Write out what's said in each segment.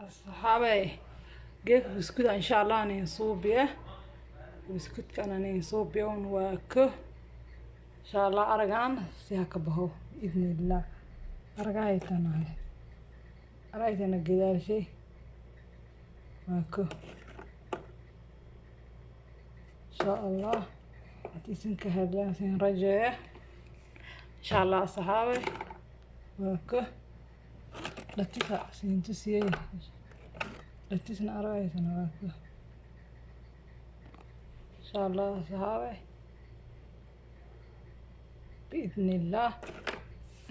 Asxaabay, geedka buskuda insha Allah nin suubiye buskudkan nin suubiye un waa ko insha Allah aragaan si ha ka baxo idnillah aragaytanahay aragaytana gadaalshay waa ko insha Allah isinka hadlaan sin rajeeya insha Allah. Asxaabay, waa ko latisa siin tusiyey latisna aragaysana waa ko insha Allah. Asxaabay, biidni illah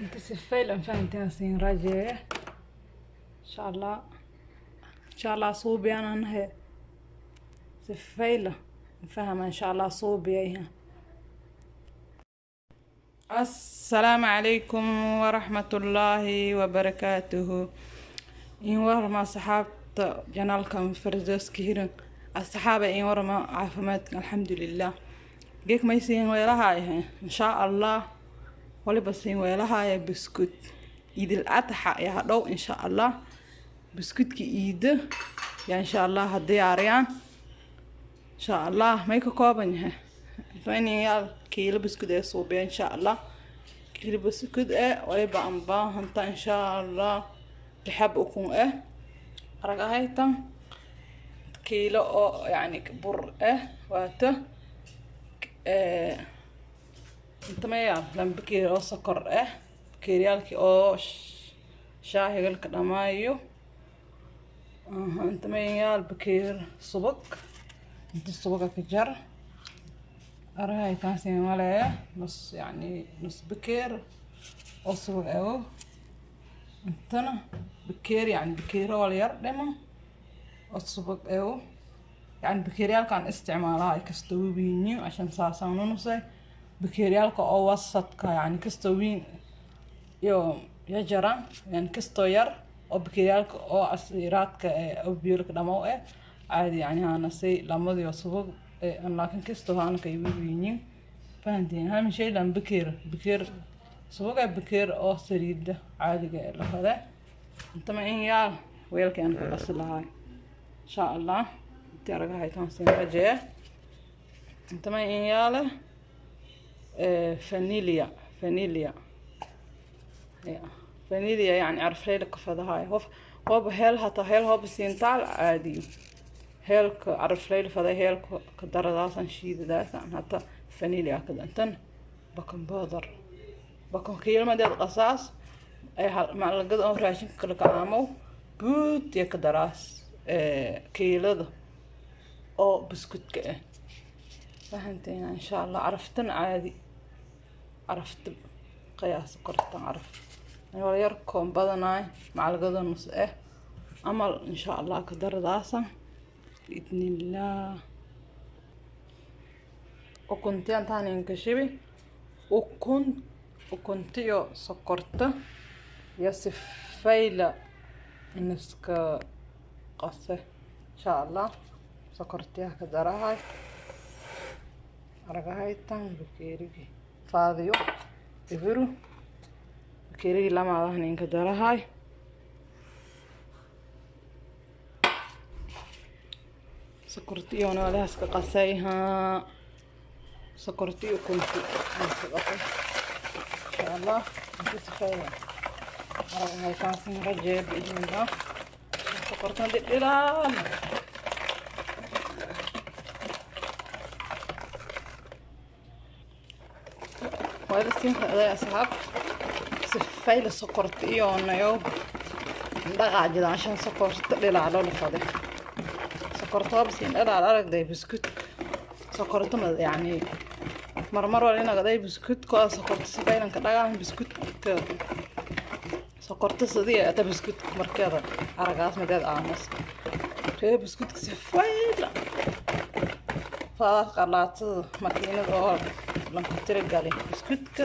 inta si faylan fahanteen siin rajeeya insha Allah. Insha Allah suubiyaan anahe si fayla fahama insha Allah suubiyayha. Assalaamu calaykum waraxmatullaahi wabarakaatuhu. In warama asxaabta janaalka Firdowska hiran. Asxaaba, in warama caafimaadka? Alxamdulilah. Geek may siin weelahaaya insha Allah, waliba siin weelahaaya buskud Ciidil Adxa yaa hadhow insha Allah. Buskudka iida yaa insha Allah ha diyaariyaan insha Allah. May ka kooban yahay yaal kiilo buskud ee suubiya insha Allah. Kiilo buskud ee waliba aan baahanta insha Allah lixab ukun eh, arag ahaytan, kiilo oo yani bur eh waato, inta ma yaal laba bakeeri oo sokor eh, bakeeriyaalkii oo shaahiga laka dhamaayo. Inta ma yaal bakeer subag, inta subaga ka jar arahay taasi maleeya nus, yani nus bakeer oo subag ego. Intana bakeer, yani bakeero wala yar dhima oo subag ego, yani bakeeriyaalkan isticmaalaha ay kastoo wawiinyo cashan saasaan nunusay bakeeriyaalka oo wasadka, yani kastoo wiin iyo yajaran, yani kastoo yar oo bakeeriyaalka oo casiiraadka ee oo biyolka dhamow eh caadi, yani haanasay lamadii oo subag laakiin kastoo haana kay wawiinyin fahantiin. Hami shay lan bakeer, bakeer subaga, bakeer oo saliida caadiga ee la fade. Intama in yaal weelkii aan ku qasi lahay insha Allah intii aragahay taan siin rajeeya. Intama in yaale vanilla, vanilla, vanilla, yani carfleyla ka fadahay hof hooba heel hataa heel hooba siintaal caadiyo heelka carfleyla faday heelka ka daradaasan shiidadaasan hata vanilla ka dantan baking powder bakin kiilmadeed qasaas ay macalagada oo raashinka kala kacaamo buut iyo ka daraas kiilada oo buskudka ah fahanteena insha Allah. Caraftan caadi carafta qiyaas kortan caraf wala yar koon badanaay macalagada nus eh amal insha Allah ka daradaasa biidnillaah. Ukunti antaan inka shibi ukun, ukuntiyo sokorta iyo sifayla iniska qase insha Allah. Sokortiyaha ka darahay aragahaytan bakeerigi faadiyo ibiru bakeerigi lamaadahan inka darahay sokortiyona walahaska qasay haa sokorti ukunti iska qasay insha Allah. Inta sifayla aragahaytan sin rajee biidnillah. Sokortan dhidhilaan waa siin qaaday asxaab sifayla sokorta iyo nayo dhaqaajidaan shan sokorta dhilaalo la faday sokorta siin dhilaal aragday buskut sokorta ma yani marmar waa inagaday buskudka sokorta sifaylanka dhagaan buskudka sokorta sidii ata buskudka markeeda aragaas madeed aamus ree buskudka sifayla faadaas qalaatada makiinada oo lanka tiragali buskudka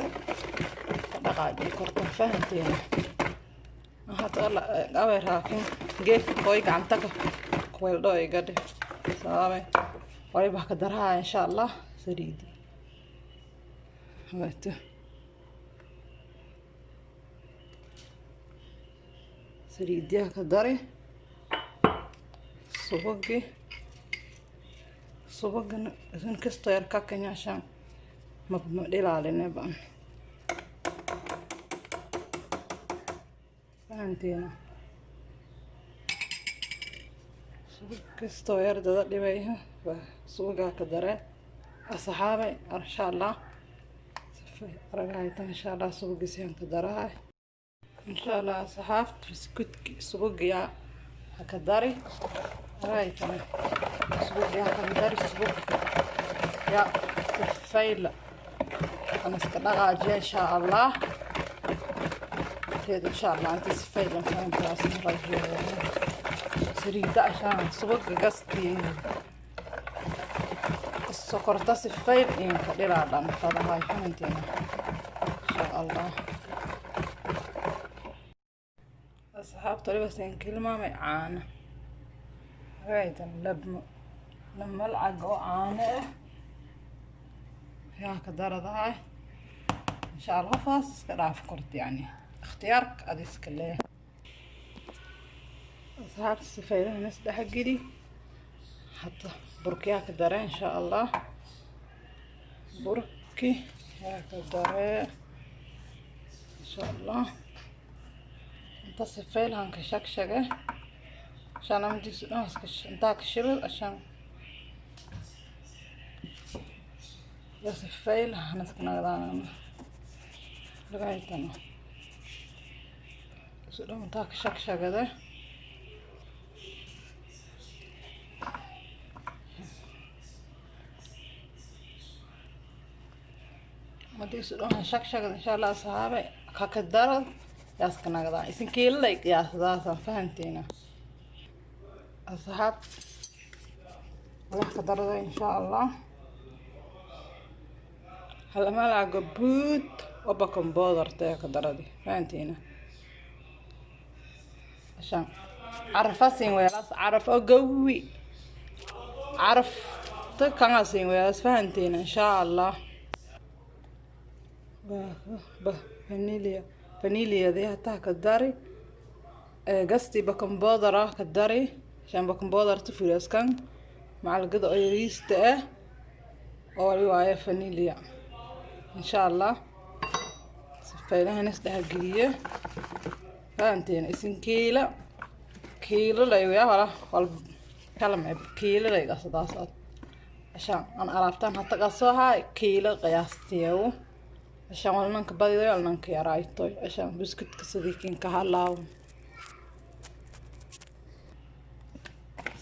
ka dhaqaaji korta fahanteena. Hata awe raakin geedka koy gacanta ka kuweeldho iga dheh sababe waliba ka daraha insha Allah saliidi wato saliidiyaha ka dari. Subagii subagana isun kastoo yar ka kenya ashaan ma dhilaaline baan fahanteena. Subag kastoo yar dada dhibay subagaa ka daree asxaabay insha Allah. Aragahaytan insha Allah subagiisiyaan ka darahay insha Allah asxaabta. Biskutki subagiyaa ha ka dari aragahaytan, subagiyaa ha ka dari. Subag yaa sifayla aan iska dhaqaajiya insha Allah teed insha Allah inta sifayla fahantaas rajeeyo. Saliida ashaan subaga gastii sokorta sifayl inka dhilaa dhan fadahay fahanteena insha Allah asxaabta. Waliba seen kilmaamay caano aragaytan labmo lamalcag oo caano ah yaa ka daradahay insha Allah. Qofaas iska dhaaf korta, yani ikhtiyaarka ad iska leeyahay asxaabta. Sifaylaha nas dhexgeli hadda burkiyaa ka dare insha Allah, burki yaa ka dare insha Allah. Inta sifaylahan ka shagshage ashaan amdiisu dhan intaa ka shibid ashaan ya sifaylahan iska nagdaan lagahaytano isu dhan intaa ka shagshagade. Madiisu dhan shagshagada insha Allah asxaabe kakadarad yaaska nagdaa isin kiilalay qiyaasadaasaan fahanteena asxaab. Wax ka darada insha Allah halmalaaga buud oo baking powder ka daradi fahanteena. Ashaan carafasin weelaas caraf oo gawi caraf ta kangasin weelaas fahanteena insha Allah. Vanilla vanilliyadii hataa ka dari, gasti baking powder ah ka dari shan baking powder ta furiaskan macalgada oo yariista ah oo wali waaye vanilla insha Allah. Sifaylahan is dhexgeliye fahanteena. Isin kiila kiilo layyaa wala wal kalama kiilo layga sadaas ashaan aan alaabtaan hata qasoo haay kiilo qiyaastiyow ashaan walnanka badiday walnanka yaraaytoy ashaan buskudka sidii ka halaaw.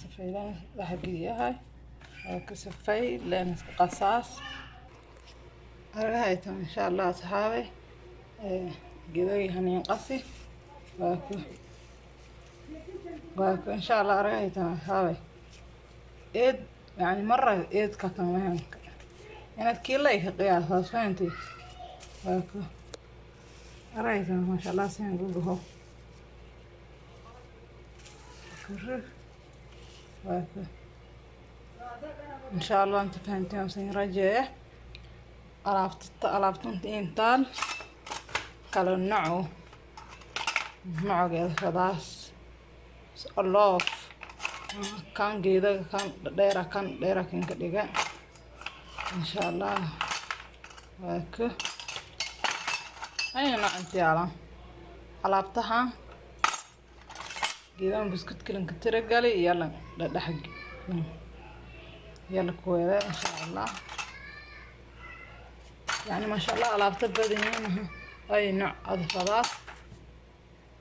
Sifaylahan dhexgeliyahay waa ka sifay leen iska qasaas aragahaytan insha Allah asxaabe. Geedagii haniin qasi waa ku insha Allah aragahaytan asxaabe. Eed yani mara eedka kan lahayn inaad kiila ka qiyaasaas fahantay waa ku aragahaytan masha Allah sian gugaho waa ku insha Allah inta fahanteen sin rajeeya. Alaabta alaabtunta intaan kala naco nocogeeda fadaas loof kan geedaga kan dheera kan dheera kan ka dhiga insha Allah waa ku ayna nooc inta yaala alaabtaha geedahan buskudka lanka tiragalay iyo lan dhadhex yalla kuweele insha Allah. Yani maasha Allah alaabta badan yihiin ay nooc adfadaas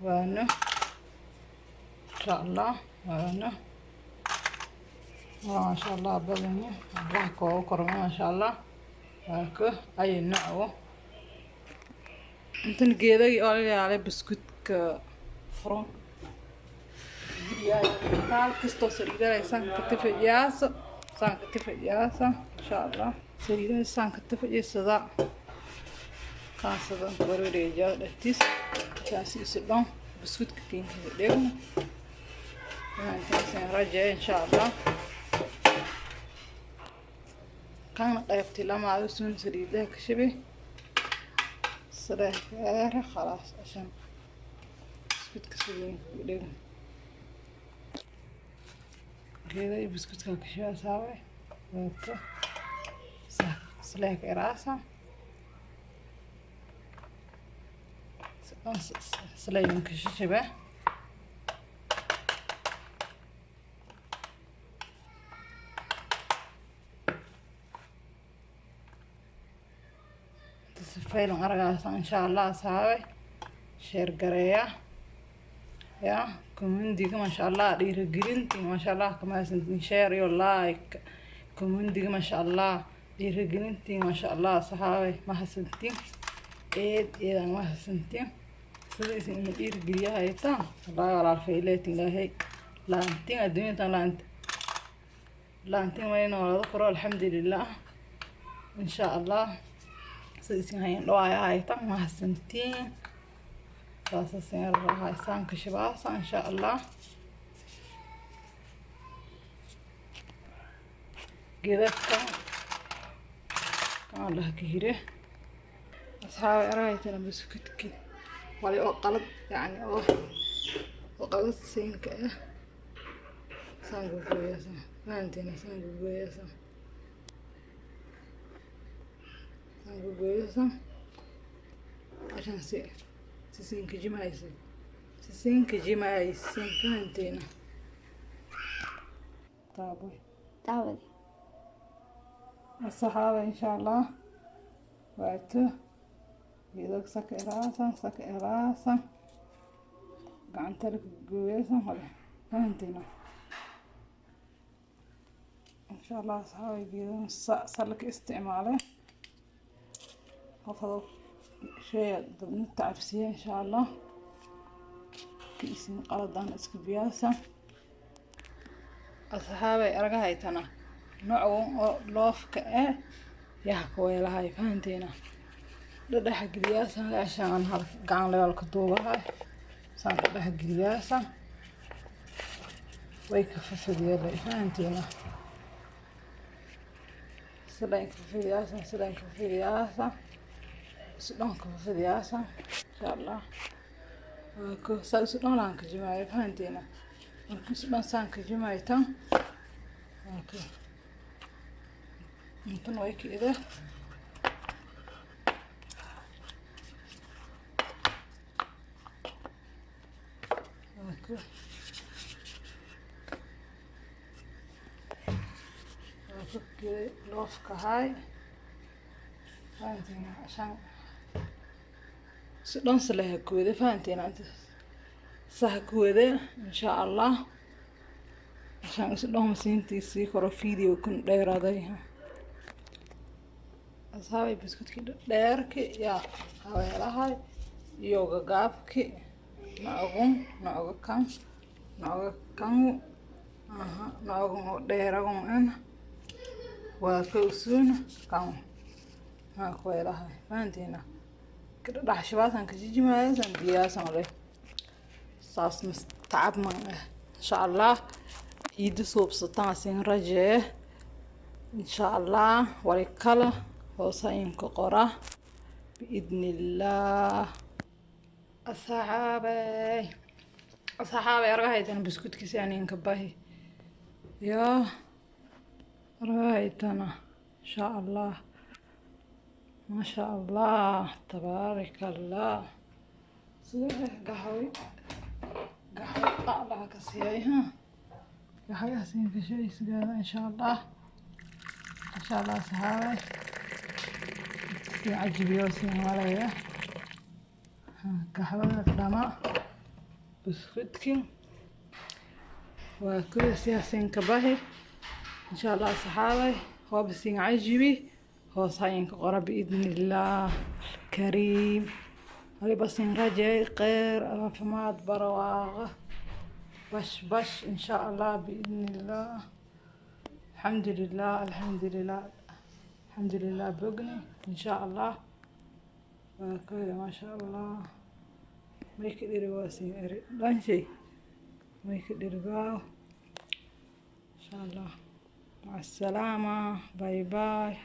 waano insha Allah waano maasha Allah badan yihiin Allah koogu korma maasha Allah waa ku ay nooc intan geedagii oo la yaalay buskudka furan taal kastoo saliidanaysan ka tifajiyaasa saan ka tifajiyaasa insha Allah saliidanaysan ka tifajisada kaasada wareejiyaa dhatiis kaasi isu dhan buskudka kiinka dhigna waxaan taasaan rajeeya insha Allah. Kana qaybtii lamaad sun saliidaha ka shibi sadeer khalaas عشان buskudka saliidka dhigna. Geeda iyo buskudka ka shubaa saabay wato sleek eraasa sleeyan ka shubaa tasfaylan aragaasa insha Allah saabay sheer gareeya ya community ma sha Allah dhiirigelinta ma sha Allah kama santin share iyo like community ma sha Allah dhiirigelinta ma sha Allah saxaabay ma hasantin eed eedan ma hasantin sida isin dhiirigeliyahay tan Allah walaal fayleetin ilaahay laantin adduunyada laant laantin wayna wada koro alxamdulillah insha Allah sida isin hayn dhawaaya tan ma hasantin saasaan rahaysaan ka shabaasa insha Allah geedka kan la kahire asxaabi aragtayna buskudki wali oo qalad yaani oo qalad siinka ah saan gooyasa fahanteena saan gooyasa saan gooyasa عشان سيسين كجمايسين سيسين كجمايسين فهمتينا طابوي تعودي الصحابة إن شاء الله وقته يدك سك راسا سك راسا قعنتلك قويسا ولا فهمتينا إن شاء الله أصحابي بيدون صار استعماله أفضل شيء نتعب إن شاء الله كيسين قلدان اسكبياسة أصحابي أرجع هايتنا نوع لوف كأ يحكوا لها فهمتينا ده حق دياسة عشان هالقعان ليال كدوبة هاي صار ده حق دياسة ويكفف ديالي فهمتينا سلام كفف دياسة سلام كفف دياسة سلام كفف دياسة إن شاء الله سلام لانك جماعة فهمتينا سلام سانك جماعة تام انتن ويك إذا لوفك هاي فهمتينا عشان سلام لها كويدة فهمتينا انت صح كويدة إن شاء الله عشان سلام سنتي سيكرو فيديو كن دير هذا أصحابي بسكوت كده ديرك يا هاي يوغا قابك نعغم نعغ كم نعغ كم أها نعغم ديرغم أنا وكوسون كم ها كويلها فهمتينا كده راح شباسن كجيجي ما يزن دياسن عليه صاص مستعب من إن شاء الله يدسوب سطاسين رجع إن شاء الله وريكلا وصايم كقرة بإذن الله. أصحابي أصحابي أرغايتنا بسكوت كيسانين كباهي يا أرغايتنا إن شاء الله ما شاء الله تبارك الله. قهوي قهوي طالعة كسياي ها قهوي حسين في شيء سجادة إن شاء الله إن شاء الله أصحابي عجب يوسف ولا قهوة دما بسكوتكين وكل سياسين كباهي إن شاء الله أصحابي هو بسين عجبي هو صاين قرب بإذن الله الكريم. هاي بس نرجع غير رفمات برواغة بش بش إن شاء الله بإذن الله. الحمد لله الحمد لله الحمد لله بقني إن شاء الله. وكذا ما شاء الله ما يقدر يواسي لا شيء ما يقدر يقاو إن شاء الله. مع السلامة باي باي.